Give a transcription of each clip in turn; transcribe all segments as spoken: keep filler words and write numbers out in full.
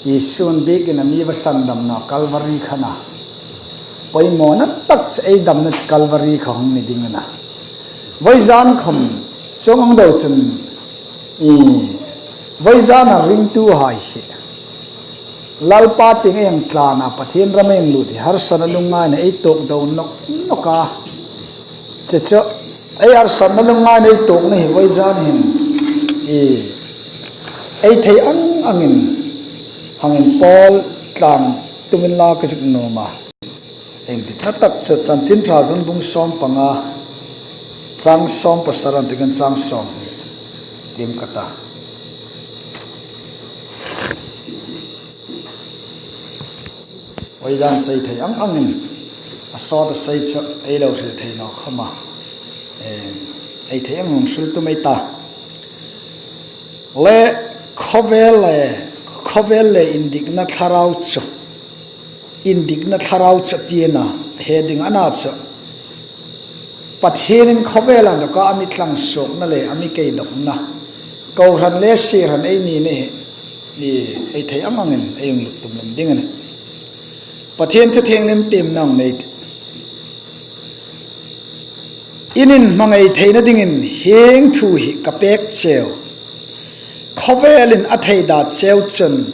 Isun biekin a mi va sandamna Calvary kha a na. Poimawna tak chu ei damna Calvary kha hung ni ding a na. Vawizan khom chuong ang deu chun, i, vawizana ringtuhai hi Lalpa tieng ei hang tlan a, Pathien ram ei hang lut hi harsatna lungngaina ei tuok deu nawk nawk a. Chu chu ei harsatna lungngaina ei tuokna hi vawizan hin, i, ei thei ang angin hang inpawl tlang tum inla ka zuk nuom a. Engtin a tak chu Chanchin Ṭha Johan bung sawm panga, chang sawm pasari tieng chang sawm hni tiem ka ta. Vawizan chu ei thei ang angin, a sawt a sei chu ei lo hril thei naw khom a. Eh, ei thei ang angin hril tum ei ta. Le khawvel le, khawvel le indikna thlarau chu, indikna thlarau chu ti a na, he ding a na chu. Pathienin khawvel a inthoka a mi tlang suokna le a mi keidokna, kohran le sierhran ei nina hi, ni ei thei ang angin ei hung lut tum lem ding a nih. Pathien thu thienghlim tiem nang nei ti. In inhmangai theina dingin hieng thu hi ka pek cheu. Khawvelin a theida cheu chun,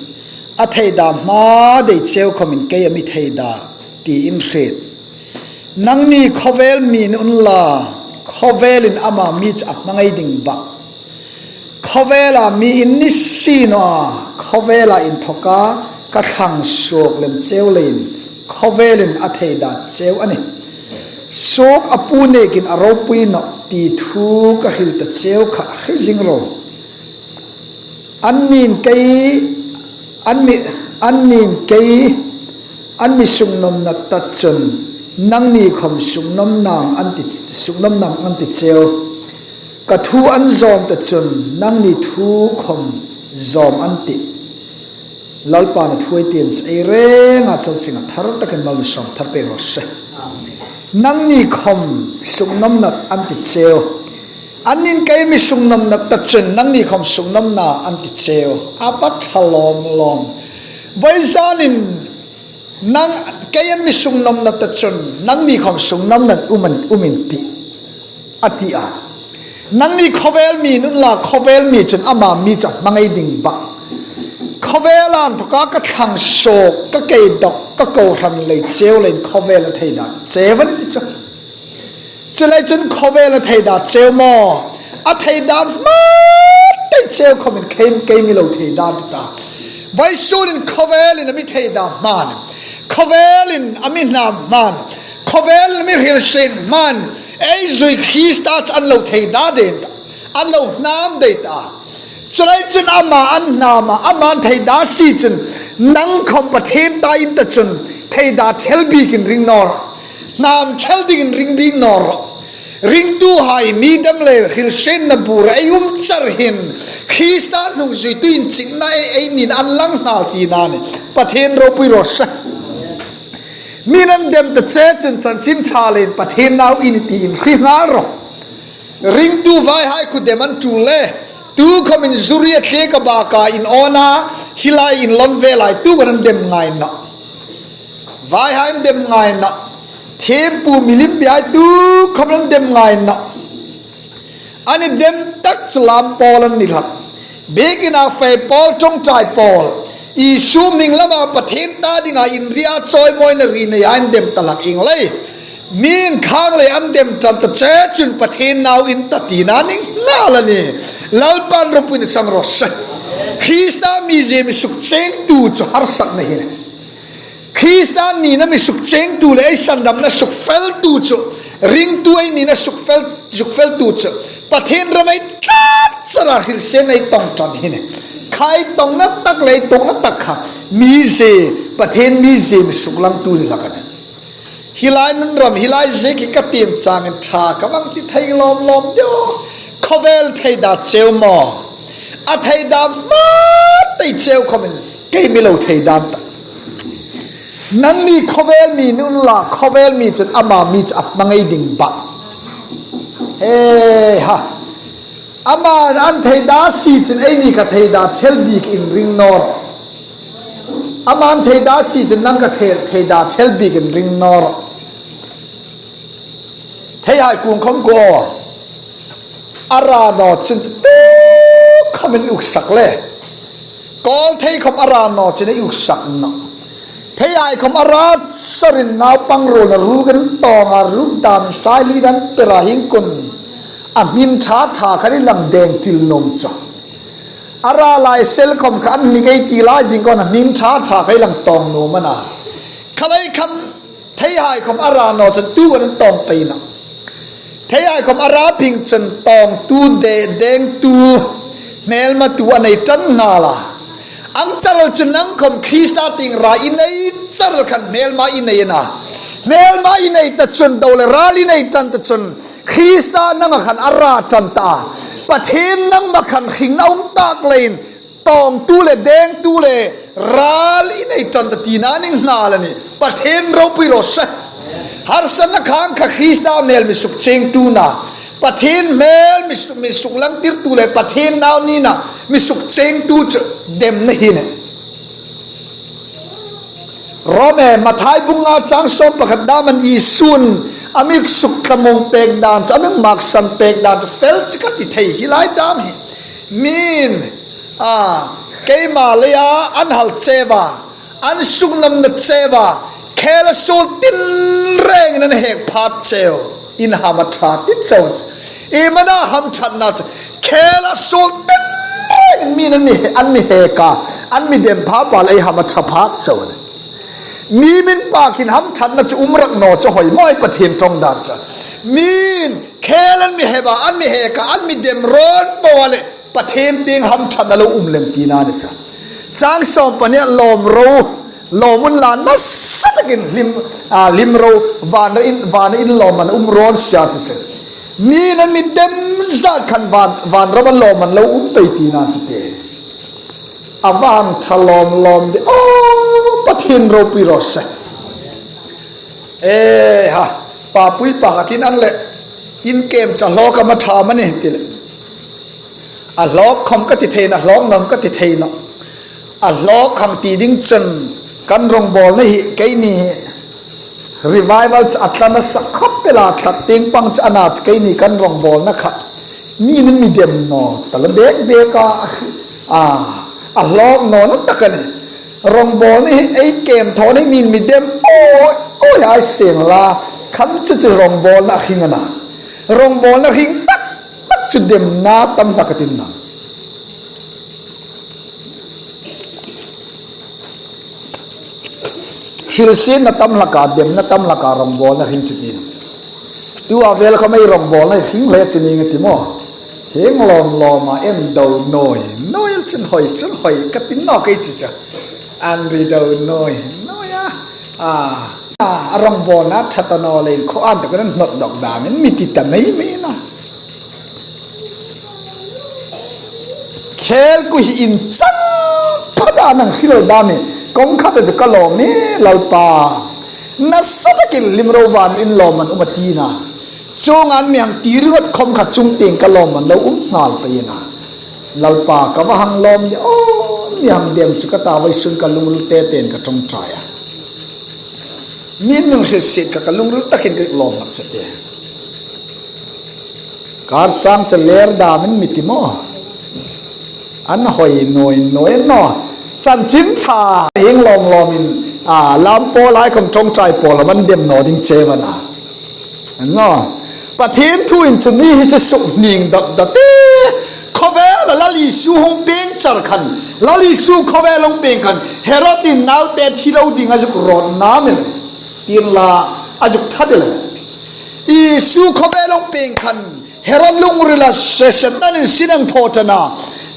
a theida hma dei cheu khomin kei a mi theida, tiin hriet. Nangni khawvel mi ni unla, khawvelin ama mi chu a hmangai ding bak. Khawvela mi in ni si naw a, khawvela inthoka ka thlang suok lem cheu leiin, khawvelin a theida cheu a nih. Suok a pu nekin a ropui nawh ti thu ka hril ta cheu kha hre zing ro. Annin kei, an mi, annin kei, an mi suknawmna ta chun, nangni khom suknawm nang an ti, suknawm nang an ti cheu. Ka thu an zawm ta chun, nangni thu khom zawm an tih. Lalpan a thu ei tiem chu ei renga chan singa thar takin mal mi sawm thar pek raw se. Nangni khom suknawmna an ti cheu. Annin kei mi suknawmna ta chun, nangni khom suknawmna an ti cheu. A pa ṭha lawm lawm. Vawizanin nang, kei an mi suknawmna ta chun, nangni khom suknawmna um an, um in tih, a ti a. Nangni khawvel mi ni unla, khawvel mi chun ama mi chu a hmangai ding bak. Khawvela inthoka ka thlang suok, ka keidok, ka kohran lei cheu leiin khawvel a theida cheu a nih ti chu. Chuleiin chun khawvel a theida cheu maw? A theida hma dei cheu khomin kei, kei mi lo theida ti ta. Vawisunin khawvelin a mi theida hman, khawvelin a mi hnam hman, khawvelin a mi hrilsien hman, ei zui Krista chu an lo theida ding ta, an lo hnam ding ta. Chuleiin chun ama an hnam a, ama an theida si chun, nang khom Pathien ta in ta chun, theida thel bikin ring naw rawh. Hnam thel dingin ring bik naw rawh. Ringtuhai mi dam le hrilsienna bura ei um char hin, Krista hnungzuitu inchikna ei, ei nina an lang nghal tina a nih. Pathien ropui raw se. Mi'n an dem ta che chun chanchin ṭha leiin Pathien nau i nih tiin hre nghal rawh. Ringtu vaihai khu dem an ṭul le, tu khomin zuri a thlek a baka in awn a, hi lai in lawn ve lai tu khan an dem ngai nawh. Vaihai an dem ngai nawh. Thiempu milim bihai tu khom an dem ngai nawh. An i dem tak chu lam pawl an ni hlak. Biekina fe pawl, ṭawngṭai pawl, Isu hming lama Pathien ta dinga inri a chawimawina ri neia an dem ta hlak ieng lei. Mi'n khang lei an dem ṭan ta che chun Pathien nau i nih tina a ning nghal a nih. Lalpan ropuina chang raw se. Krista mizie mi sukchengtu chu harsatna hi a nih. Krista nina mi sukchengtu le ei sandamna sukfeltu chu, ringtu ei nina sukfel, sukfeltu chu, Pathien ram ei tlan chara hrilsien ei tong ṭan hi a nih. Kha ei tongna tak le ei tuokna tak kha mizie, Pathien mizie mi suklangtu ni hlak a nih. Hi lai nun ram, hi lai ziek hi ka tiem changin ṭha ka hmang ti thei lawm lawm deu. Khawvel theida cheu maw? A theida hma dei cheu khomin kei mi lo theida an ta. Nangni khawvel mi ni unla, khawvel mi chun ama mi chu a hmangai ding bak. He ha. Ama an theida si chun eini kha theida thel bikin ring naw rawh. Aman thei da si chun nang ka thei, thei da thel bik in ring naw rawh. Theihai kuong khom ko. A ra naw chun chu tu khom in uksak le. Kawl thei khom a ra naw chun ei uksak naw. Theihai khom a ra sarin naupang ruolna ruk in tawng a ruk dam sai li dan pera hing kun. A hmin ṭha ṭha kha ni lang deng til nuom chu. A ra lai sel khom kha an ni kei ti lai zing kon a hmin ṭha ṭha kha ei lang tawng nuom a na. Kha lai khan theihai khom a ra naw chun tu kan tawng pei naw. Theihai khom a ra phing chun tawngtu de dengtu hmelmatu a nei ṭan nghal a. Ang char chun nang khom Krista tieng ra i nei char khan hmelma i nei a na. Hmelma i nei ta chun do le ral i nei ṭan ta chun Krista nanga khan a ra ṭan ta. Pathien nangma khan hringna um tak leiin tawngtu le dengtu le ral i nei ṭan ta tina ni nghal a nih. Pathien ropui raw se. Harsatna khang kha Krista hmel mi suk chengtu na. Pathien hmel mi suk, mi suk langtirtu le Pathien nau nina mi suk chengtu chu demna hi nih. Rome, Mathai bung nga chang sawm pakhat dam an Isun a mi suk thlamuong pek dan chu, a mi maksan pek dan chu fel chi ka ti thei hi lai dam hi. Min, a, keima leia an hal chewa, an suknamna chewa, khela suol tin rengin an hek phat cheu. In ham a ṭha ti cheu. I mana hamṭhatna chu. Khela suol tin rengin min an mi, an mi hek a, an mi dem pha pal ei ham a ṭha phak cheu. Mi min pakin hamṭhatna chu um rak naw chu hoi maw ei Pathien ṭawng dan chu. Min khel an mi hep a, an mi hek a, an mi dem rawn po a le Pathien tieng hamṭhatna lo um lem tina ni chu. Chang sawm pahni lawm ro, lawm unla nasa takin hlim, a, hlim ro, vana in, vana in lawmman um rawn si a ti chu. Min an mi dem zat khan van, vanrama lawmman lo um pei tina chu te. A va hang ṭha lawm lawm de, aw, Pathien ropui raw se. E ha, papui pakhatin an le, in kem chu a hlawk am a ṭha am a ni ti le. A hlawk khom ka ti thei naw, a hlawk nuom ka ti thei naw. A hlawk hang ti ding chun kan rawngbawlna hi keini hi revival chu a tla nasa khawp el a, tlat tieng pang chu a na chu keini kan rawngbawlna kha. Mi min mi dem naw ta la bek bek a, a, a hlawk nawna tak a nih. Rawngbawlna hi ei kem thaw ni min mi dem aw, aw, a seng la, kham chu chu rawngbawlna a hring a na. Rawngbawlna hring tak tak chu demna tam hlak a ti naw. Hrilsietna tam hlak a, demna tam hlak a, rawngbawlna hring chu ti. Tu a vel khom ei rawngbawlna hring hle chu ning a ti maw. Hieng lawm lawm a en do nawi, nawi chun hoi, chun hoi, ka ti naw kei chi cha. An ri do nawi, nawi a. A, a, a rawngbawlna ṭha ta naw leiin khaw an tak an hnawt dawk dam in mi ti ta mei mei na. Khel ku hi in chang phata nang hril dam hi, kawng khata chu ka lawm e Lalpa. Nasa takin hlim ro, van in lawmman um a ti na. Chuong an mi hang ti ringawt khom kha chung tieng ka lawmman lo um nghal pei a na. Lalpa ka va hang lawm ni aw, mi hang dem chu ka ta vawisun ka lungril te tein ka ṭawngṭai a. Min nung hriet siet kha ka lungril takin ka lawm hlak chu te. Kar chang chu ler dam in mi ti maw. An hoi nawi nawi naw. Chanchin ṭha hieng lawm lawmin, a, lam pawl ai khom ṭawngṭai pawl an dem naw ding che a na. Naw. Pathien thuin chu mi hi chu suk hning dawt dawt e. Khawvela Lal Isu hung pieng char khan, Lal Isu khawvel hung pieng khan, Herod in naute thi lo ding a zuk rawt nam el. Tin la a zuk that el. Isu khawvel hung pieng khan, Herod lungrila se se tanin sin a thaw ṭan a.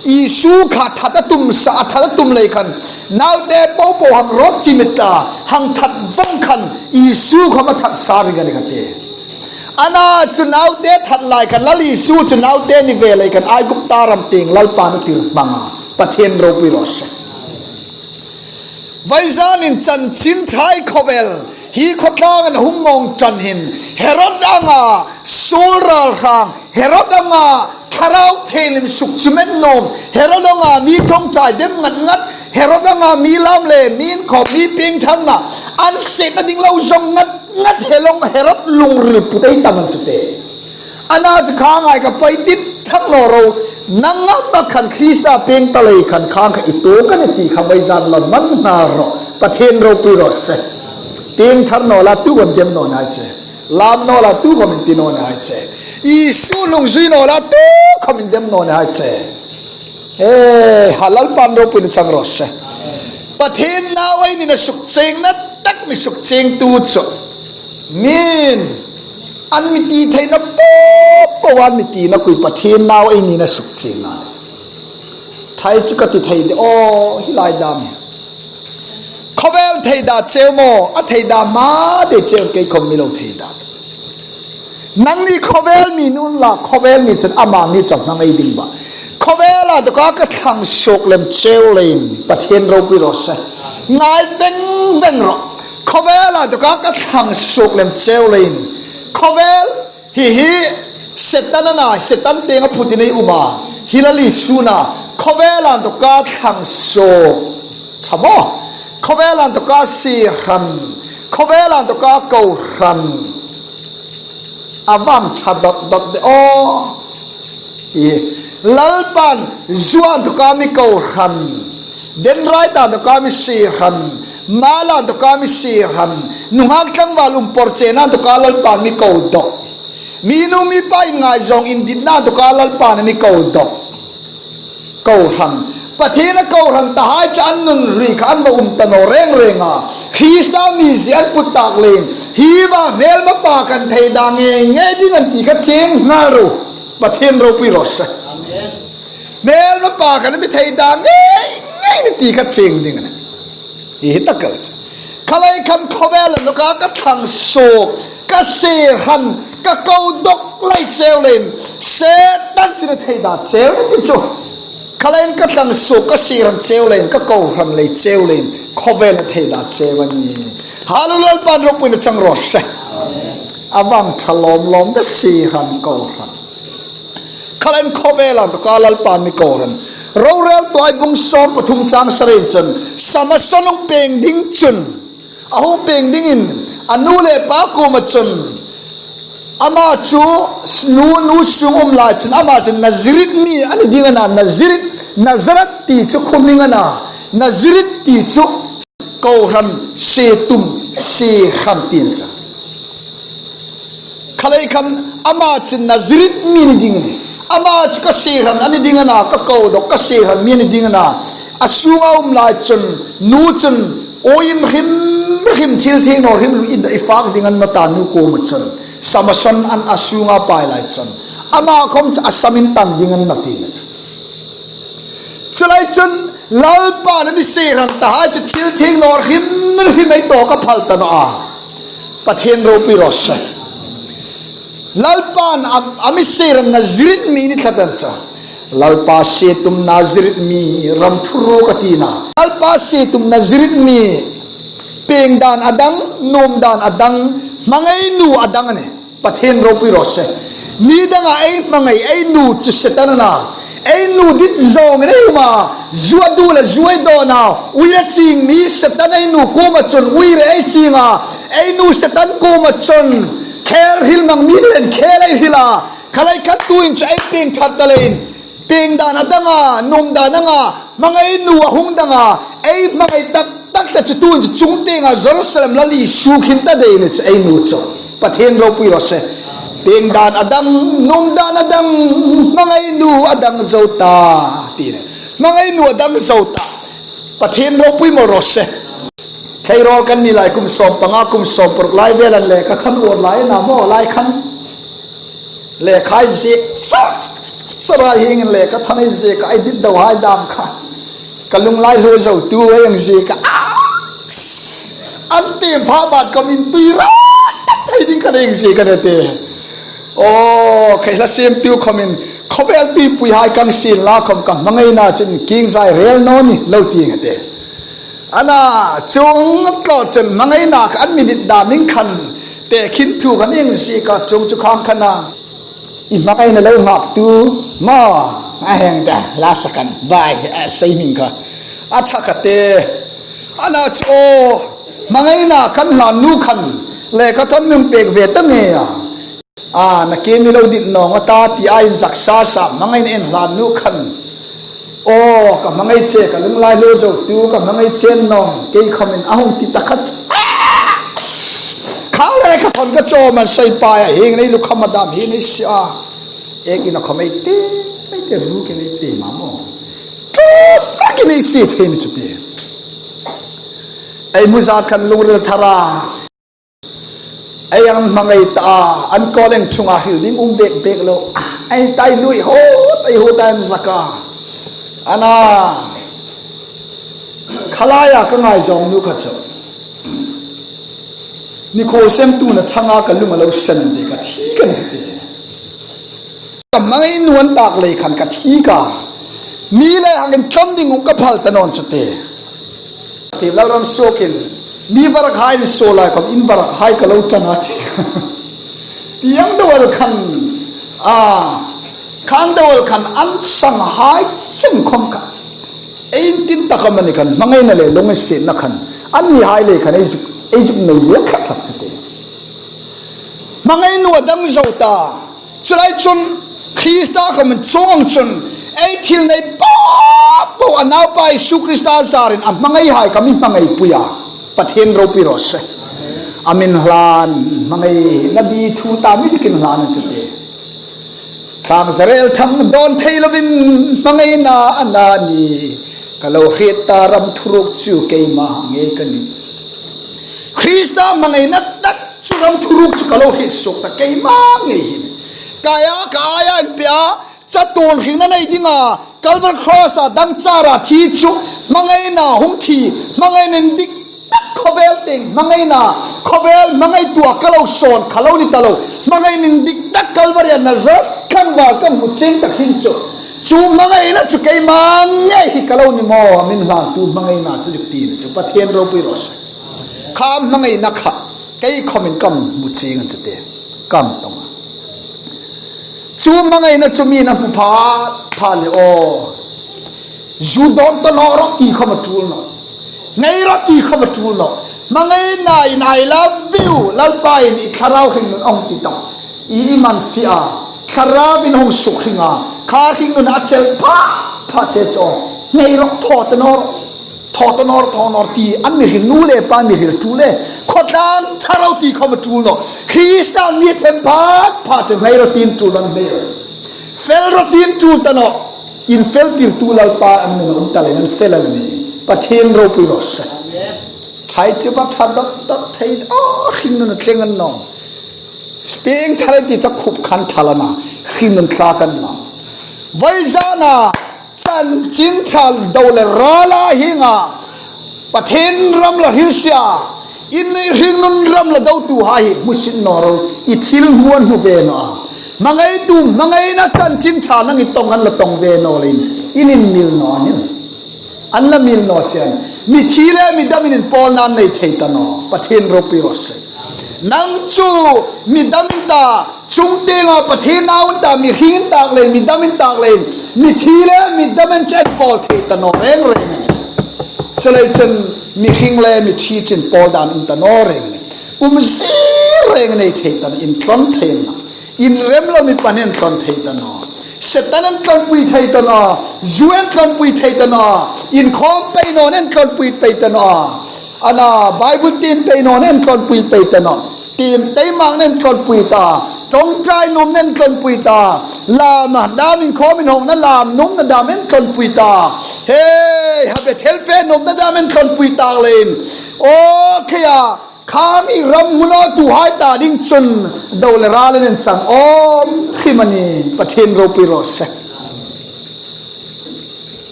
Isu kha that a tum sa, a that a tum lei khan, naute popo hang rawt chimit ta, hang that vawng khan, Isu khom a that sa ring a ni kha te. A na chu naute that lai khan, Lal Isu chu naute ni ve lei khan, Aigupta ram tieng Lalpan a tir hmang a, Pathien ropui raw se. Vawizanin chanchin ṭha khawvel hi khawtlang an hung ngawng ṭan hin, Herod anga suol ralhrang, Herod anga Thlarau Thienghlim sukchimen nuom, Herod anga mi ṭawngṭai dem ngat ngat, Herod anga mi lam le mi inkhawm, mi piengtharna an sietna ding lo zawng ngat ngat, Helong Herod lungril put ei tam an chu te. Ana chu kha ngai ka poi dit thang naw ro, nangma khan Krista pieng ta lei khan khang kha i tuok a ni ti kha vawisun la man hnar ro, Pathien ropui raw se. Piengthar naw la tu khawm dem naw ni hai che. Lam naw la tu khawm inti naw ni hai che. Isu nungzui naw la tu khawm indem naw ni hai che. E, ha Lalpan ropuina chang raw se. Pathien nau ei nina sukchiengna tak mi sukchiengtu chu min an mi ti theina po po an mi tina kui Pathien nau ei nina sukchiengna. Thai chu ka ti thei de, aw, hi lai dam hi. Khawvel thei da cheu maw, a thei da ma de cheu kei khawm mi lo thei da. Nangni khawvel mi nun la, khawvel mi chun ama mi chawp hmang ei ding ba. Khawvela dawka ka thlang suok lem cheu leiin, Pathien ropui raw se. Ngai veng veng ro. Khawvela dawka ka thlang suok lem cheu leiin. Khawvel hi hi Setan a na, Setan tienga phutin ei um a. Hi la li suna, khawvela dawka thlang suok. Ṭha maw. Khawvela dawka sie hran. Khawvela dawka ko hran. A vang ṭha dawt dawt de aw. Hi, Lalpan zuan dawka mi ko hran. Denraita dawka mi sie hran. Mala dawka mi sie hran. Nunghak tlangval um por chena dawka Lalpan mi ko dawk. Mi nu mi pa inngaizawng inditna dawka Lalpan a mi ko dawk. Ko hran. Pathien a ko hran ta hai chu an nun ri kha an va um ta naw reng reng a. Krista mizie an put tak leiin. Hi va hmelma pa kan thei da ngei ngei ding an ti kha chieng nghal ro. Pathien ropui raw se. Amen. Hmelma pa kan mi thei da ngei ngei ni ti kha chieng ding a nih. Hi hi tak kal che. Khalai khan khawvela dawka ka thlang suok, ka sie hran, ka ko dawk lei cheu leiin, Setan chun a thei da cheu ni ti chu. Khalai ka thlang suok, ka sie hran cheu leiin, ka ko hran lei cheu leiin, khawvela thei da cheu a nih. Hallelujah, Lalpan ropuina chang raw se. A vang ṭha lawm lawm de sie hran ko hran. Khalai khawvela dawka Lalpan mi ko hran. Rorel tuai bung sawm pathum chang sari chun, Samson hung pieng ding chun, a hung pieng dingin, a nu le pa kuoma chun, ama chu nu, nu sung um lai chun, ama chu Nazarit mi a ni ding a na, Nazarit, Nazareth ti chu khuo hming a na, Nazarit ti chu ko hran, sie tum, sie hran tiin sa. Khalai khan ama chu Nazarit mi ni ding a nih. Ama chu ka sie hran a ni ding a na, ka ko dawk ka sie hran mi a ni ding a na. A sunga um lai chun, nu chun, awi in hrim hrim thil thieng naw hrim lo in i fak ding a ni naw ta nu kuoma chun. Samson an a sunga pai lai chun. Ama khawm chu a samin tan ding a ni naw ti a na chu. Chu lai chun Lalpan a mi sie hran ta hai chu thil thieng naw hrim hrim ei tawk a phal ta naw a. Pathien ropui raw se. Lalpan a, a mi sie hran Nazarit mi ni tlat an chu. Lalpa sie tum Nazarit mi ram thuru ka ti a na. Lalpa sie tum Nazarit mi pieng dan a dang, nuom dan a dang, hmangai nu a dang a nih. Pathien ropui raw se. Mi danga ei hmangai ei nu chu Setan a na. Ei nu dit zawngin ei um a. Zu a dul a, zu ei dawn a. Uire ching mi Setan ei nu kuoma chun uire ei ching a. Ei nu Setan kuoma chun khel hril hmang mi nen khel ei hril a. Khalai khan tuin chu ei pieng thar ta leiin. Pieng dan a dang a, nuom dan a dang a, hmangai nu a hung dang a, ei hmangai tak tak ta chu tuin chu chung tienga Jerusalem lal Isu khin ta dei ni chu ei nu chu. Pathien ropui raw se. Pieng dan a dang, nuom dan a dang, hmangai nu a dang zo ta, ti ni. Hmangai nu a dang zo ta. Pathien ropui mawl raw se. Tleirawl kan ni lai kum sawm panga kum sawm paruk lai vel an lekha than uor lai a na maw lai khan. Lekha ei ziek char char a, hieng hin lekha than ei ziek a, ei dit do hai dam kha. Ka lunglai hlu zo tu ei ang ziek a. Ah! An tiem pha bat ka min tui ra tak thei ding ka nei ang ziek a ni te. Aw, kei hla siem tu khawmin, khawvel tuipui hai kang sin la khawm ka hmangaina chun kingzai rel naw ni lo ti ang a te. A na, chuong tlaw chun hmangaina kha an mi dit dan ding khan, te khin thu khan ang ziek a chuong chu khang khan a. I hmangaina lo nghaktu maw, a heng ta, la sakan, bai, a sei hming kha. A ṭha ka te. Ana chu aw, hmangaina kan hlan nu khan, lekha thawn mi pek ve ta nge a. A, na ke mi lo dit nawng a ta, ti a inzak sa sa, hmangaina en hlan nu khan. Aw, ka hmangai che, ka lunglai lo zo tu, ka hmangai che nawng, kei khawmin a hung ti ta kha. Kha lekha thawn ka chawm an sai pai a, hieng nei lu kham a dam hi nei si a. Ek ina khawm ei te, ei te ru ke nei te ma maw. Ṭawk rak i nei si thei ni chu te. Ei mu zat khan lungril thar a. Ei ang hmangai ta a, an kawleng chunga hril ding um bek bek lo. Ei tai lui ho, tai ho tai an zak a. Ana. Kha laia ka ngaizawng nu kha chu. Ni khaw sem tu na changa ka lung a lo sen de ka thi ka ni te. Ka hmangai nu an tak lei khan ka thi ka. Mi le hang in tlawm ding um ka phal ta nawn chu te. Ti lal ram suokin. Mi varak hai ni so lai khawm in varak hai ka lo ṭan a ti. Ti ang dawal khan. A. Khan dawal khan an sang hai chen khawm ka. Ei intin tak a mani khan, hmangaina le lunginsietna khan, an ni hai le khan ei zuk, ei zuk nei le thlak thlak chu te. Hmangai nu a dang zo ta. Chu lai chun Krista khawm chuong chun ei thil nei po po a Naupa Isu Krista zarin a hmangai hai kha mi hmangai pui a. Pathien ropui raw se. A min hlan hmangaina bi thu ta mi zikin hlan a chu te. Tlang zarel thang dawn thei lovin hmangaina a na ni. Ka lo hriet ta ram thuruk chu keima ngei ka ni. Krista hmangaina tak chu ram thuruk chu ka lo hriet suok ta keima ngei hi. Kaia ka aia an pia chatuon hringna nei dinga Calvary Cross a dangchara thi chu hmangaina hung thi hmangaina indik tak khawvel tieng hmangaina, khawvel hmangaitua ka lo sawn kha lo ni ta lo. Hmangaina indik tak Calvary-a Nazareth tlangval ka hmu chieng tak hin chu. Chu hmangaina chu keima ngei hi ka lo ni maw, a min hlan tu hmangaina chu zuk ti ni chu Pathien ropui raw se. Kha hmangaina kha kei khawmin ka hmu chieng chu te. Ka tawng a. Chu hmangaina chu mi na hmu pha, pha le aw. Zu dawn ta naw rawh ti khawm a tul naw. Ngei rawh ti khawm a tul naw. Hmangaina in I love you, Lalpa in i thlarau hringnun a hung ti tawh. I, i man fie a. Thlarau in hung suk hring a. Kha hringnun a chel pha, pha che chu. Ngei rawh thaw ta naw rawh. Thaw ta naw rawh, thaw naw rawh ti, an mi hril nu le pa mi hril tul le, khawtlang thlarau ti khawm a tul naw. Krista mi them pha, pha chu ngei rawh tin tul an ngei rawh. Fel rawh tin tul ta naw. In fel tir tu Lalpa an mi naw um ta le, an fel a le ni. Pathien ropui raw se. Thai che ba tha dot dot thei, oh, hringnun a thleng an naw. Speng thar ti cha khup khan thal a na, hringnun thlak an na. Voi zana, chanchin thar do le rala hinga, Pathien ram la hrilsia, in hringnun ram la do tu hai, hmusit naw ro, i thil hmuan hmu ve naw a. Hmangaitu, hmangaina chanchin thar nang i tawng an la tawng ve naw le in, in inmil naw a nih. An la mil naw chen. Mithi le midam in inpawlna an nei thei ta naw. Pathien ropui raw se. Nang chu midam in ta, chungtienga Pathien nau in ta, mihring in tak le, midam in tak le, mithi le midam in chu inpawl thei ta naw reng reng a nih. Chuleiin chun mihring le mithi chu inpawl dan um ta naw reng a nih. Umzie reng nei thei ta naw, intlawn thei naw. Inrem lo mi pain intlawn thei ta naw. Setan intlawnpui thei ta naw. Zu intlawnpui thei ta naw. Inkhawm pei nawna intlawnpui pei ta naw. Ana Bible tiem pei nawna intlawnpui pei ta naw. Tiem tei makna intlawnpui ta. Ṭawngṭai nuomna intlawnpui ta. Lama dam inkhawm inhawngna lam nuomna dam intlawnpui ta. Hei, ha Bethel fe nuomna dam intlawnpui tak leiin. Aw, kei a. Khang i ram hmu naw tuhai ta ding chun do le ral an inchang awm hrim a nih, Pathien ropui raw se.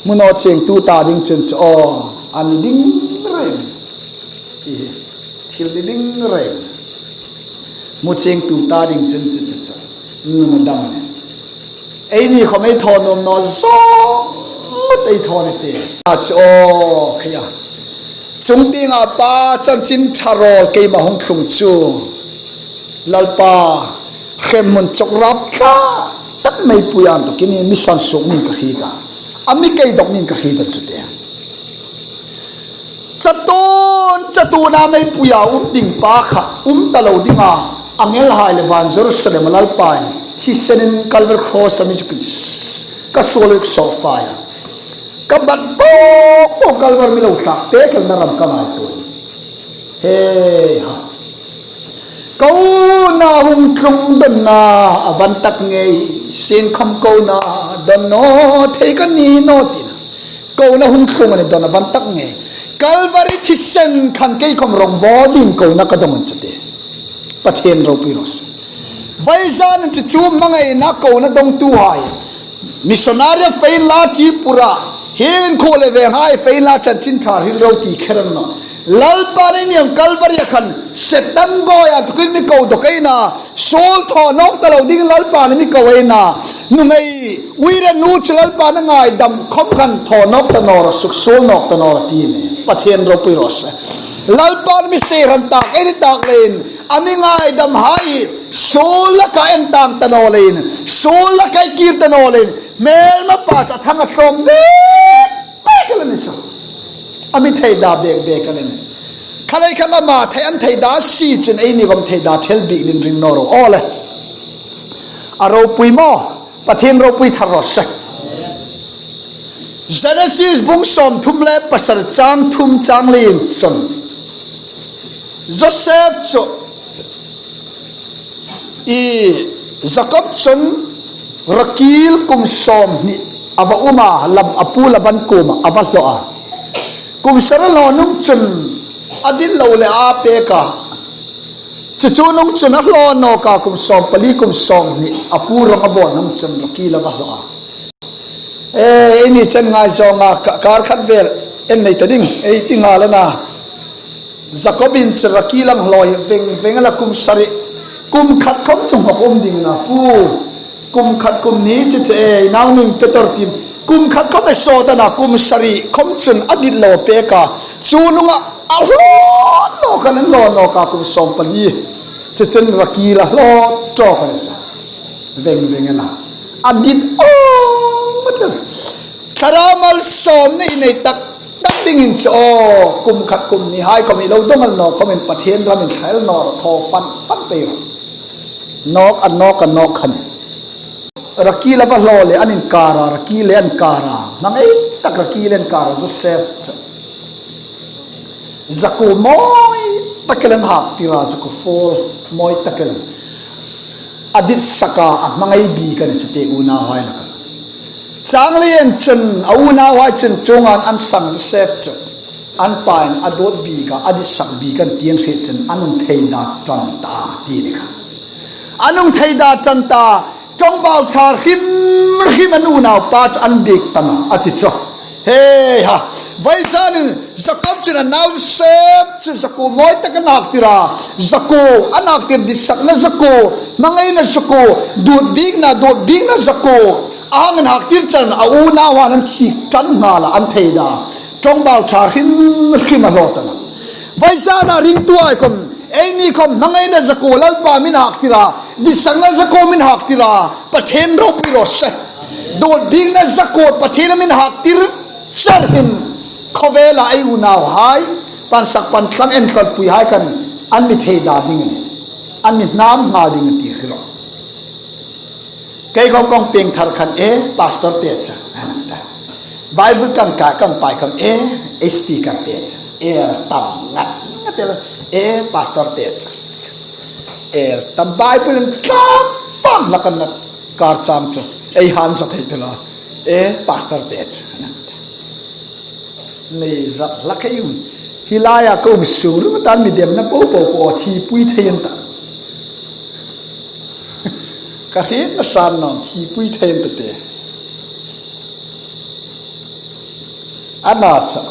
Hmu naw cheng tu ta ding chun chu aw, a ni ding reng. Hi hi, thil ni ding reng. Hmu cheng tu ta ding chun chu chu chu. Nuna dam a nih. Eini khawm ei thaw nuom naw zawng ei thaw ni te. A chu aw, kei a. Chungtienga Pa chanchin thar rawl keima hung tlung chu. Lalpa, Hremhmun chawk rap tla tak meipuia inthawkin mi sansuok ning ka hriet a. A mi kei dawk ning ka hriet a chu te. Chatuon, chatuona meipuia um ding pa kha, um ta lo ding a. Angelhai le van Jerusalem-a Lalpain thisen in Calvary Cross-a mi zuk, ka suol uk sawfa a. Ka bat po po Calvary mi lo thlak pek el na ram ka ngaituo. He ha. Kona hung tlung dawnna a van tak ngei, sin khom kona dawn naw thei ka ni naw tina. Kona hung tlung a ni dawn a van tak ngei. Calvary thisen khan kei khom rawng bo ding kona ka dawng an chu te. Pathien ropui raw se. Vawisun chu chu hmangaina kona dawngtuhai. Missionary-a fe inla ti pura. Hin khuo le venghai fe inla chanchin ṭha hril ro ti kher an naw. Lalpan ei ni am Calvary-a khan Setan bawia tukin mi ko dawk ei na. Suol thaw nawk ta lo ding Lalpan mi ko ei na. Nuhmei uire nu chu Lalpan a ngaidam khom khan thaw nawk ta naw ra, suksuol nawk ta naw ra ti ni. Pathien ropui raw se. Lalpan mi seiran tak ei ni tak leiin. A mi ngaidamhai, suol laka en tang ta naw leiin, suol laka kir ta naw leiin, hmelma pa chu a thang a tlawm bek bek a la ni saw. A mi theida bek bek a la ni. Khalei kha lama thei an theida si chun ei ni khom theida thel bik ding ring naw ro. Aw le. A ropui maw. Pathien ropui thar raw se. Genesis bung sawmthum le pasari chang thum chang li chun. Joseph chu i Jakob chun Rakil kum sawmhni a va um a, Lab-, a pu Laban kuoma a va hlaw a. Kum sari a hlaw hnung chun a dit lo le a pek a. Chu chu hnung chun a hlaw nawk a, kum sawmpali kum sawmhni a pu rawng a bawl hnung chun Rakil a va hlaw a. E, ei ni chen ngai zawnga ka-, kar khat vel en nei ta ding, ei ti nghal a na. Jakobin chu Rakil a hlaw hi veng veng a la kum sari. Kum khat khom chu hmawk um ding a na pu. Kum khat kum hni chu chu ei nau ning pe tor tim. Kum khat khom e sawt a na kum sari khom chun a dit lo pek a. Chu hnunga a hlaw nawk a, an hlaw nawk a kum sawmpali. Chu chun Rakil a hlaw tawk a ni sa. Veng veng a na. A dit aw, thlarau malsawmna i nei tak tak dingin chu aw, kum khat kum hni hai khom i lo dawng el naw khomin Pathien ramin thla el naw ro, thaw fan fan pei ro. Nawk a nawk a nawk khan. Rakil a va hlaw le an inkar a, Rakil le an kar a. Hmangai tak Rakil an kar a, Joseph chu. Zakuo mawi tak el an hak tir a, zakuo fawl mawi tak el. A dit sak a, a hmangai bik a ni chu te unauhai laka. Chang lien chun, a unauhai chun chuong ang an sang Joseph chu. An pain a dawt bik a, a dit sak bik an ti an hriet chun, an hung theida ṭan ta ti ni kha. An hung theida ṭan ta, ṭawngbau ṭha hrim hrim an unau pa chu an biek ta naw a ti chu. He ha, vawisun in Jakob chun a nau Joseph chu zakuo mawi tak an hak tir a, zakuo an hak tir, ditsakna zakuo, hmangaina zakuo, dawt bikna, dawt bikna zakuo, a hang an hak tir chun a unauhai an thik ṭan nghal a, an theida. Ṭawngbau ṭha hrim hrim a hlaw ta naw. Vawisuna ringtuhai khom, eini khom hmangaina zakuo Lalpa min hak tir a, ditsakna zakuo min hak tir a, Pathien ropui raw se. Dawt bikna zakuo Pathien min hak tir char hin khawvela ei unauhai, pansak pantlang entlawlpuihai khan an mi theida ding a ni. An mi hnam nghal ding a ti hre lo. Kei khom kong pieng thar khan e pastor te chu. Bible kan ka, kan pai khom e, e speaker te chu. E tam ngat ngat el, e pastor te chu. E tam Bible in tlam fam la kan na kar chang chu. Ei han sa thei te lo. E pastor te chu. Nei zat hlak ei um. Hi laia ko mi sung lung tan mi demna po po ko thi pui thei an ta. Ka hrietna san nawm thi pui thei an ta te. A na chu.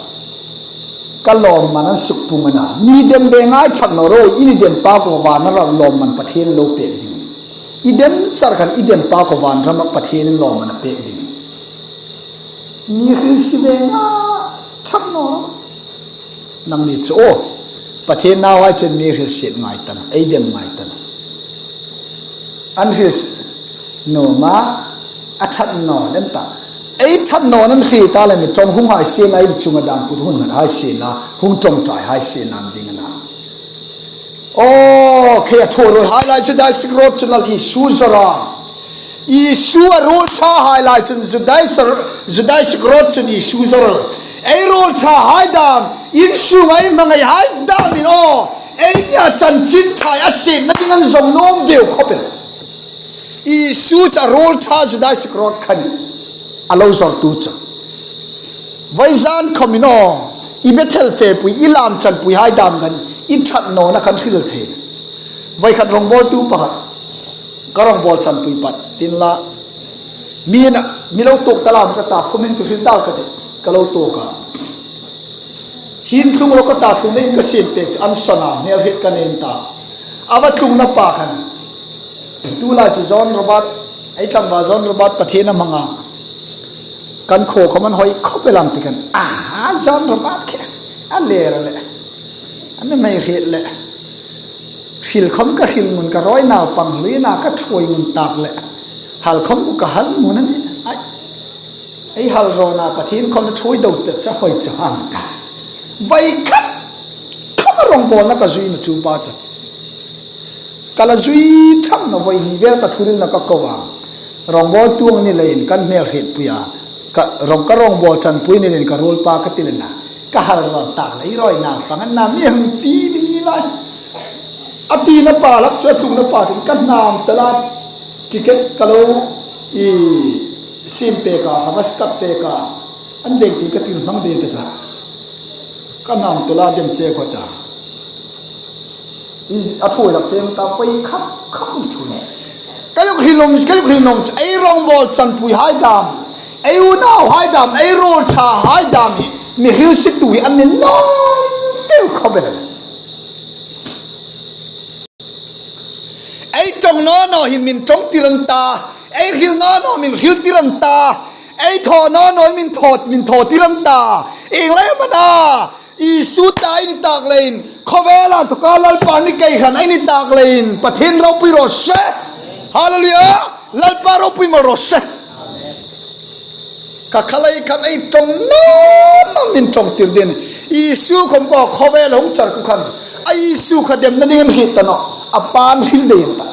Ka lawmman an suk pung a na. Mi dem ve ngai ṭhat naw ro, i ni dem pa ko vana ram lawmman Pathien lo pek ding. I dem char khan i dem pa ko van rama Pathien lawmman a pek ding. Mi hrilsie ve ngai ṭhat naw. Nangni chu aw, Pathien nauhai chun mi hrilsie ngai ta naw, ei dem ngai ta naw. An hril nuom a, a ṭhat naw lem ta. Ei ṭhat naw nan hriet ta le mi ṭawng hung hai sien a, i chunga dam put hun nan hai sien a, hung ṭawngṭai hai sien an ding a na. Aw, kei a thaw ruol hai lai chu Juda Iskariot chun Lal Isu zawr a. Isu a ruol ṭha hai lai chun Juda Isar-, Juda Iskariot chun Isu zawr. Ei ruol ṭha hai dam, insung ei hmangai hai dam in aw. Ei nia chanchin ṭha a siemna ding an zawng nuom veu khop el. Isu chu a ruol ṭha Juda Iskariot khan a lo zawrtu chu. Vawizan khawm in aw, i Bethel fepui, i lam chanpui hai dam khan, i ṭhat nawna khan hril thei. Voi khat rawngbawltu pakhat, ka rawngbawl chanpui pat, tin la, mi na, mi lo tuok ta lam ka ta, khawm in chu hril dal ka tih, ka lo tuok a. Hin tlung ro ka ta, tlung dingin ka siem pek chu an sawn a, hmel hriet ka nei ta. A va tlungna pa khan, tu lai chu John Robert, ei tlangval John Robert Pathien a hmang a. Kan khuo khawm an hoi khop el ang ti khan. A, John Robert khi a ler le. An hmel hriet le. Hril khawm ka hril ngun, ka rawi naupang hlui na ka ṭhuoi ngun tak le. Hal khawm ka hal ngun a nih. Ai. Ei hal rawn a, Pathien khawm ṭhuoi deu ta chu hoi chu hang ta. Voi khat khawm rawngbawlna ka zui naw chu pa chu. Ka la zui ṭhak naw, voi hni vel ka thuhrilna ka ko a. Rawngbawltu ang ni leiin kan hmel hrietpui a. Ka rawng, ka rawngbawl chanpui ni leiin ka ruolpa ka ti le na. Ka hal rawn tak le, i rawi naupang an na mi hung ti ni mi lai. A tina pa lak chu a tlungna pa chun ka hnam ta la, ticket ka lo i siem pek a, ka va kat pek a, an veng ti ka tir hmang ding ta ta. Ka hnam ta la dem che ko ta. I a thuoi lak che ta poi khap khap i thuoi. Ka zuk hril nuom, ka zuk hril nuom chu ei rawngbawl chanpui hai dam, ei unau hai dam, ei ruol ṭha hai dam hi mi hrilsietu hi a mi nuom veu khop el. Ei ṭawng naw naw hin min ṭawngtir an ta, ei hril naw naw min hriltir an ta, ei thaw naw naw min thaw, min thawtir an ta. Ieng lai am a na, Isu ta ei ni tak leiin, khawvela inthoka Lalpa ni kei khan ei ni tak leiin, Pathien ropui raw se. Hallelujah! Lalpa ropui mal raw se. Ka kha lai khan ei ṭawng naw naw min ṭawngtir ding. Isu khawm kha khawvel hung char ku khan. A Isu kha demna ding an hriet ta naw. A pa an hril ding ta.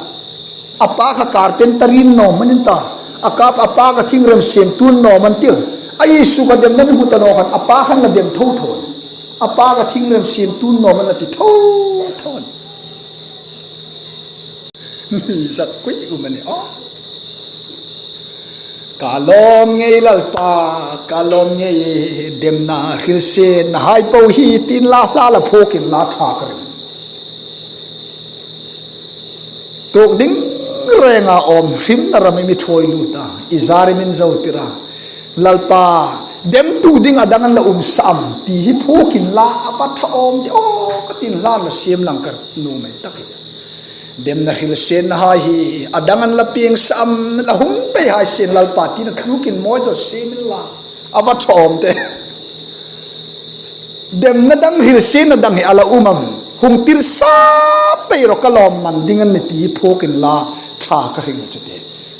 A pa kha carpenter-in naw man in ta. A ka, a pa kha thingrem siemtu naw man tir. A Isu kha demna ni hmu ta naw khan. A pa khan la dem tho tho. A pa kha thingrem siemtu naw man a ti tho tho. Mi zat kui um a ni aw. Ka lawm ngei Lalpa, ka lawm ngei, demna hrilsienna hai po hi tin la hla la phuokin la ṭha ka ring. Tuok ding renga awm hrimna ram i mi ṭhuoi lut a, i zar i min zo tir a. Lalpa, demtu ding a dang an la um sa am ti hi phuokin la a va ṭha awm ti aw ka tin la la siem lang ka nuom ei tak hi. Demna hrilsienna hai hi a dang an la pieng sa am, la hung pei hai sien Lalpa tina tlukin mawi dawr siem inla a va ṭha awm te. Demna dang hrilsienna dang hi a la um am, hung tir sa pei ro ka lawmman ding a ni ti phuokin la ṭha ka ring chu te.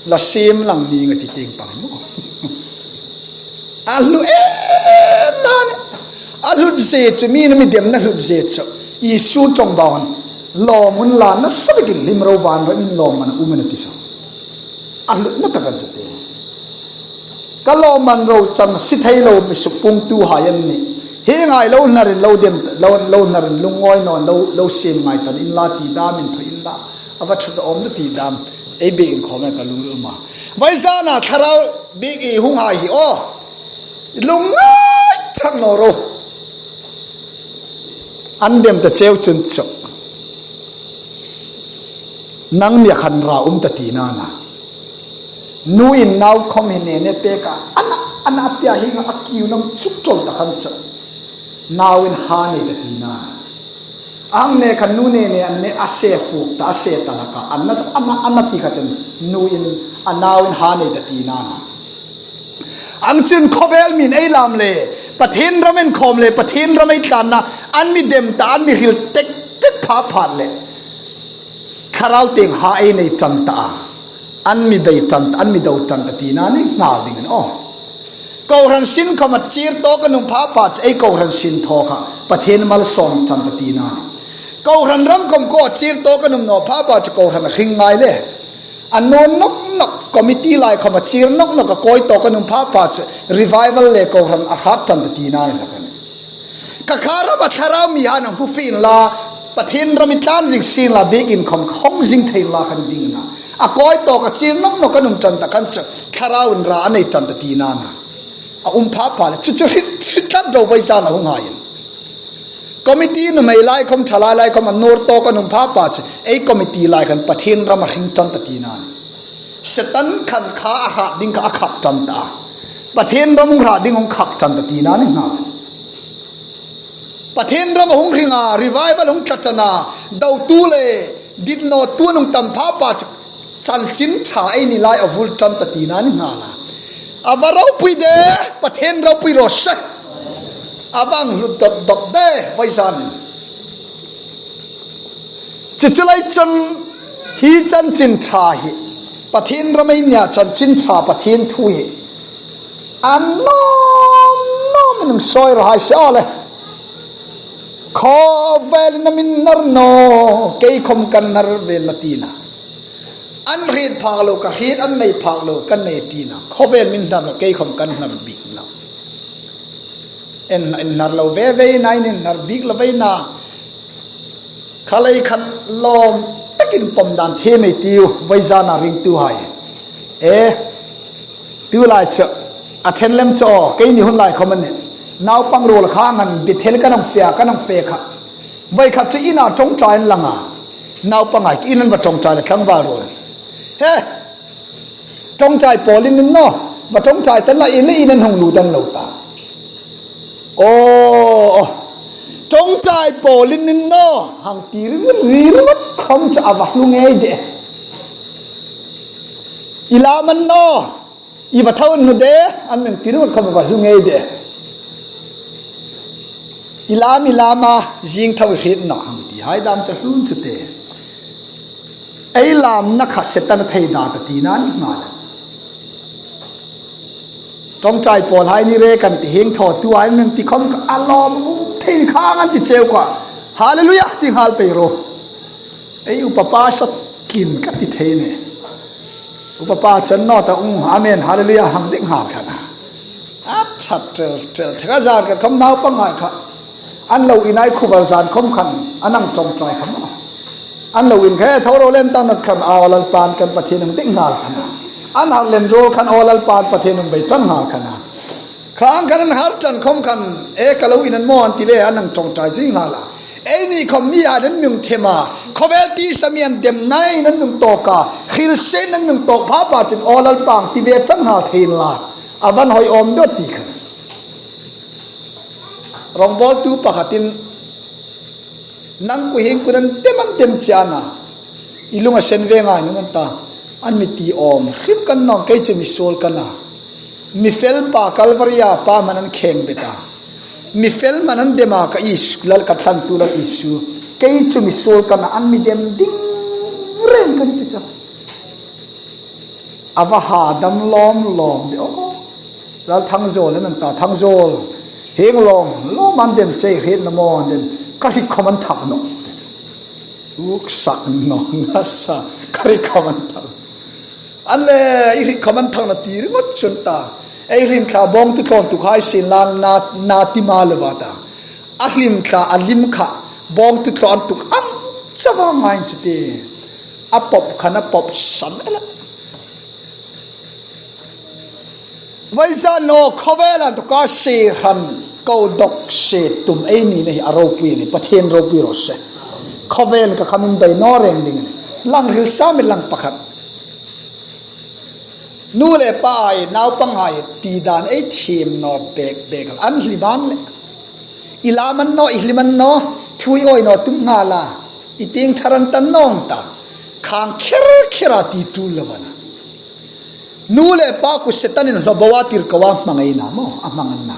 La siem lang ning a ti tieng pang maw. A hlu em a ni. A hlut zie chu, mi na mi demna hlut zie chu. Isu ṭawngbau an. Lawm unla nasa takin hlim ro van ro min lawmman um a ni ti sa. A hlutna tak an chu te. Ka lawmman ro chan si thei lo mi suk puongtu hai an nih. Hi ngai lo narin lo dem, lo, lo narin lungngawi naw, lo, lo siem ngai tan inla ti dam in thaw inla. A va ṭha ta awm na ti dam. Ei biekin khawm ka lungril ma. Vawisuna thlarau biek i hung hai hi aw. Lungngai ṭhak naw ro. An dem ta cheu chun chu. Nangnia khan ra um ta tina na. Nu in nau khawm hi ne ne pek a. Ana, ana tia hi nga a kiu nam chuk chol ta khan chu. Nau in ha nei ta tina. Ang ne khan nu ne ne an ne a se fuk ta, a se ta laka. An na, ana, ana ti kha chun nu in a nau in ha nei ta tina na. Ang chun khawvel min ei lam le, Pathien ram en khawm le, Pathien ram ei tlanna, an mi dem ta, an mi hril tek tek pha phat le. Thlarau tieng ha ei nei ṭan ta a. An mi bei ṭan, an mi do ṭan ta tina ni nghal ding a nih. Kohran sin khawm a chir tawk an um pha pha chu ei kohran sin thaw kha Pathien malsawm ṭan ta tina a nih. Kohran ram khawm kha a chir tawk an um naw pha pha chu kohran a hring ngai le. A nuor nawk nawk committee lai khawm a chir nawk nawk a kawi tawk an um pha pha chu revival le kohran a hrat ṭan ta tina ni hlak a nih. Ka kha ram a thlarau mi han hmu fie inla, Pathien ram i tlan zing sien la, biekin khawm hawng zing thei inla khan ding a nih. A kawi tawk a chir nawk nawk an um ṭan ta khan chu thlarau inra a nei ṭan ta tina a nih. A um pha pha le chu chu hrit hrit tlat ro voi zan a hung hai in. Committee nuhmei lai khawm, ṭhalai lai khawm a nuor tawk an um pha pha chu ei committee lai khan Pathien ram a hring ṭan ta tina a nih. Setan khan kha a hrat ding kha a khap ṭan ta. Pathien ram hung hrat ding hung khap ṭan ta tina ni nghal. Pathien ram a hung hring a, revival hung tla ṭan a, dotu le dit nawtu an hung tam pha pha chu chanchin ṭha ei ni lai a vul ṭan ta tina ni nghal a. A va ropui de, Pathien ropui raw se. A va hang hlut dawk dawk de, voi zanin. Chu chu lai chun hi chanchin ṭha hi, Pathien ram ei nia chanchin ṭha Pathien thu hi a nuom nuom in hung sawi raw hai se aw le. Khawvelin am in hnar naw, kei khawm kan hnar ve naw tina. An hriet phak lo ka hriet, an nei phak lo ka nei tina. Khawvel min hnar naw, kei khawm kan hnar bik nawh. In, in hnar lo ve ve na, in, in hnar bik lo ve na. Kha lei khan lawm takin pawm dan thiem ei tiu, voi zana ringtuhai. E, tu lai chu, a ṭhen lem chu aw, keini hun lai khawm a nih. Naupang ruol kha ngan Bethel kan hang fe a, kan hang fe kha. Voi khat chu ina ṭawngṭai an lang a. Naupang hai in an va ṭawngṭai le tlangval ruol. He! Ṭawngṭai pawlin in naw, va ṭawngṭai ta la, in le in an hung lut an lo ta. Aw, aw. Ṭawngṭai pawlin in naw, hang ti ringawt ringawt khawm chu a va hlu ngei de. I lam an naw, i va thaw an naw de, an hang ti ringawt khawm a va hlu ngei de. I lam, i lam a, zing thaw i hriet naw, hang ti hai dam chu a hlu chu te. Ei lamna kha Setan a thei dan ta tina ni nghal a. Ṭawngṭai pawlhai ni re kan ti hieng thawtuhai an ti khawm kha a lawm um thei kha an ti cheu kha. Hallelujah ti nghal pei ro. Ei upa pa sa tlin ka ti thei ne. Upa pa chan naw ta ung amen hallelujah hang ding nghal kha na. A ṭhat ṭel ṭel thek a, zan khat khawm naupanghai kha an lo in ai khuvar zan khawm khan an hang ṭawngṭai kha maw. An lo in kha e, tho ro lem tang nawt khan, aw Lalpan kan Pathien hang ding nghal kha na. An har lem ruol khan aw Lalpan Pathien hang bei ṭan nghal kha na. Khang khan an har ṭan khawm khan, e ka lo in an maw an ti le an hang ṭawngṭai zui nghal a. Eini khawm mi a den mi hung them a. Khawvel tisa mi an dem nai nan mi hung tawk a. Hrilse nan mi hung tawk pha pha chun aw Lalpan ti ve ṭan nghal thei inla. A van hoi awm dawt ti khan. Rawngbawltu pakhatin, nang ku hieng ku nan dem an dem chian a, i lung a sen ve ngai naw maw an ta, an mi ti awm hrim kan nawng, kei chu misuol ka na. Mi fel pa Kalvaria pa hman an kheng bet a. Mi fel hman an dem a ka Isu, Lal ka thlantu Lal Isu. Kei chu misuol ka na, an mi dem ding reng kan ti sa. A va ha dam lawm lawm de aw. Lal Thangzawl an ta, Thangzawl. Hieng lawm lawm an dem che hriet naw maw an dem. Ka hrik khawm an thak nawh. Uk sak nawh nasa. Ka hrik khawm an thak. An le i hrik khawm an thak naw ti ringawt chun ta. Ei hlim thla bawngtu tlawn tuk hai sin lan na, na ti ma lo va ta. A hlim thla a lim kha bawngtu tlawn tuk ang chawa ngai chu ti. A pawp khan a pawp sam el a. Vawisun naw khawvel an tuka se hran ko dawk se tum ei ni na hi a ropui ni, Pathien ropui raw se. Khawvel ka khamin doi naw reng ding ni. Lang hril sam i lang pakhat. Nu le pa hai, naupanghai ti dan ei thiem naw bek bek an hlim an le. I lam an naw, i hlim an naw, thu i awi naw tum nghal a. I pieng thar an tan nawng ta. Khang kher kher a ti tul lo va na. Nu le pa khu Setan in hlaw bo a tir ko a hmang ei na maw, a hmang an na.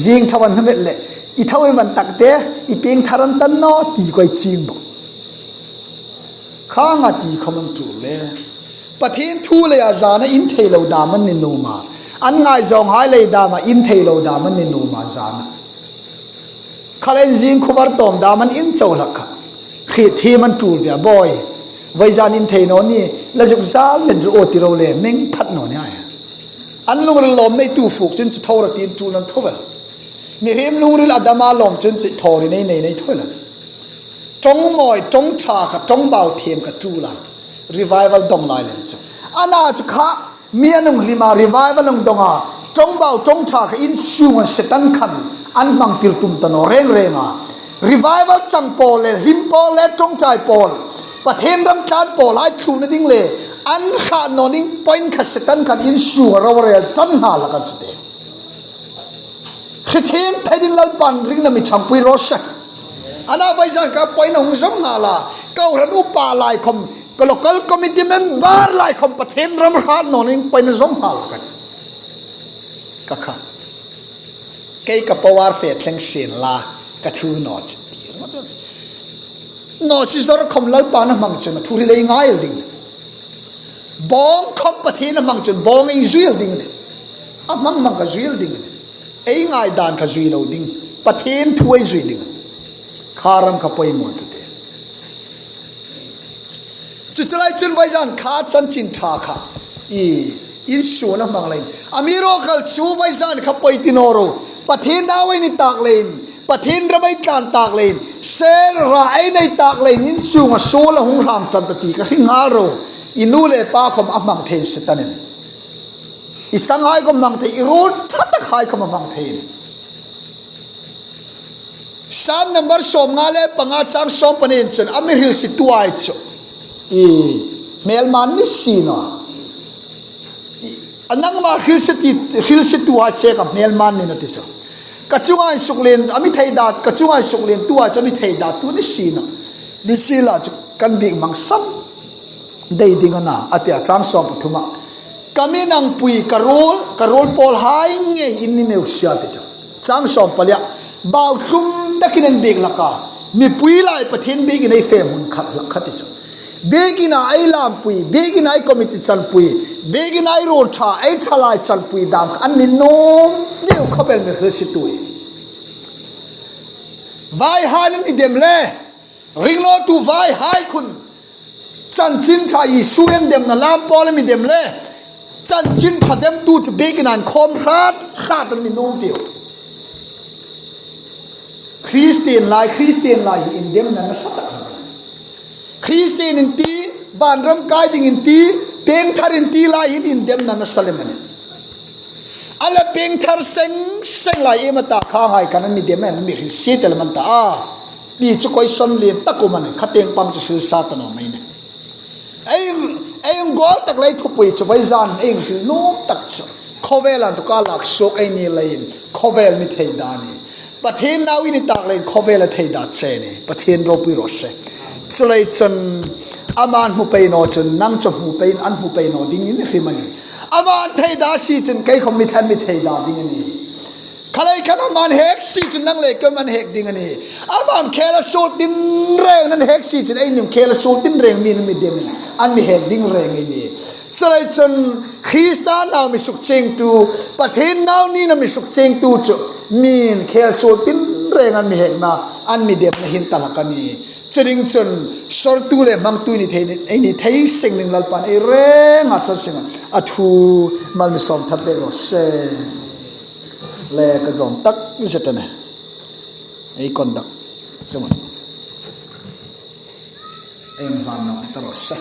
Zing thaw an hmet le, i thaw i van tak te, i pieng thar an tan naw, ti ko ei ching bo. Khang a ti khawm an tul le. Pathien thu leia zana in thei lo dam an ni nuom a. An ngaizawng hai lei dama in thei lo dam an ni nuom a zana. Khalen zing khuvar tawm dam an in chau hlak kha. Hriet thiem an tul ve a bawi. Voizan in thei naw ni, la zuk zal men ru aw ti ro le, meng phat naw ni ai. An lungril lawm nei tu fuk chun chu thawra tin tul an tho vel. Mihriem lungril a dama lawm chun chu thawri nei nei nei tho vel. Ṭawng mawi, ṭawng ṭha kha, ṭawng bau thiem kha tul a. Revival dong lai lem chu. Ana chu kha, mi an hung hlim a, revival hung dong a. Ṭawng bau, ṭawng ṭha kha in sunga Setan khan an hmang tir tum ta naw reng reng a. Revival chang pawl le, hlim pawl le, ṭawngṭai pawl, Pathien ram tlan pawl hai thluna ding le, an hrat naw ding point kha Setan khan in sunga ro rel ṭan nghal a kan chu te. Hre thiem thei ding Lalpan ringna mi ṭhangpui raw se. Ana voizan kha point hung zawng nghal a, kohran upa lai khom, ka local committee member lai khom Pathien ram hrat naw ding point zawng nghal a kan. Ka kha. Kei ka power fe thleng sien la, ka thu naw chu ti. Naw si zor khom Lalpan a hmang chun a thu ri lei ngai ding. Bawng khom Pathien a hmang chun bawng ei zui ding ni. A hmang hmang ka zui ding ni. Ei ngai dan ka zui lo ding. Pathien thu ei zui ding. Kha ram kha poimaw chu te. Chu chu lai chun voizan kha chanchin ṭha kha. I, in sunga hmang leiin. Amiruokchu voizan kha poi ti naw ro. Pathien nau ei ni tak leiin. Pathien ram ei tlan tak leiin. Sel ra ei nei tak leiin. In sunga suol a hung hram ṭan ta ti ka hre nghal ro. I nu le pa khom a hmang thei Setan in. I sanghai khom hmang thei, i ruol ṭha takhai khom a hmang thei ni. Sam number sawmnga le panga chang sawm panin chun a mi hrilsietu ai chu. I hmelma ni si naw. I, a nangma hrilsieti, hrilsietu ai che ka hmelma ni naw ti chu. Ka chunga insuk lien, a mi thei dat, ka chunga insuk lien tu ai chu a mi thei dat tu ni si naw. Ni si la chu kan biek mang san. Dei ding a na, a ti a chang sawm pathuma. Ka mi nangpui, ka ruol, ka ruol pawl hai ngei in ni meu sia ti chu. Chang sawm palia, bau thlum takin an biek hlak a. Mipui lai Pathien biekin ei fe hmun khat hlak kha ti chu. Biekina ei lampui, biekina ei committee chanpui, biekina ei ruol ṭha, ei ṭhalai chanpui dam kha an ni nuom vieu khawp el mi hrilsietu. Vaihai an mi dem le, ringlotu vaihai khun. Chanchin ṭha Isu an demna lam pawl an mi dem le. Chanchin ṭha demtu chu biekin an khawm hrat, hrat an mi nuom vieu. Kristien lai, Kristien lai hi indemna nasa tak. Kristien in ti, vanram kai ding in ti, piengthar in ti lai hi indemna nasa lem a nih. A la piengthar seng seng lai iem a ta kha ngai kan an mi dem an mi hrilsie tel man ta a. Ti chu question lien tak um a nih, kha tieng pang chu hrilsa ta naw mei nih. Ei, ei goal tak lei thupui chu voizan ei hril nuom tak chu. Khawvel an tu ka lak suok ei ni leiin, khawvel mi thei dan ni. Pathien nau i ni tak leiin khawvel a thei dat che ni. Pathien ropui raw se. Chu lai chun ama an hmu pei naw chun nang chu hmu pei in an hmu pei naw dingin hrim a nih. Ama an thei dat si chun kei khom mi than mi thei dat ding a nih. Kha lai khan ama an hek si chun nang le kei an hek ding a nih. Ama an khel a suol tin reng an hek si chun ei nim khel a suol tin reng mi an mi dem in an mi hek ding reng ei nih. Chu lai chun Krista nau mi suk chingtu, Pathien nau nina mi suk chingtu chu, min khel suol tin reng an mi hekna, an mi demna hin ta hlak a nih. Chu ding chun, sortu le hmangtu ni thei ni, ei ni thei seng ding Lalpan ei renga chang seng a thu mal mi sawm thar pek raw se. Le ka zawm tak zet a nih. Ei conduct. Sum. Ei hmang nawk ta raw se.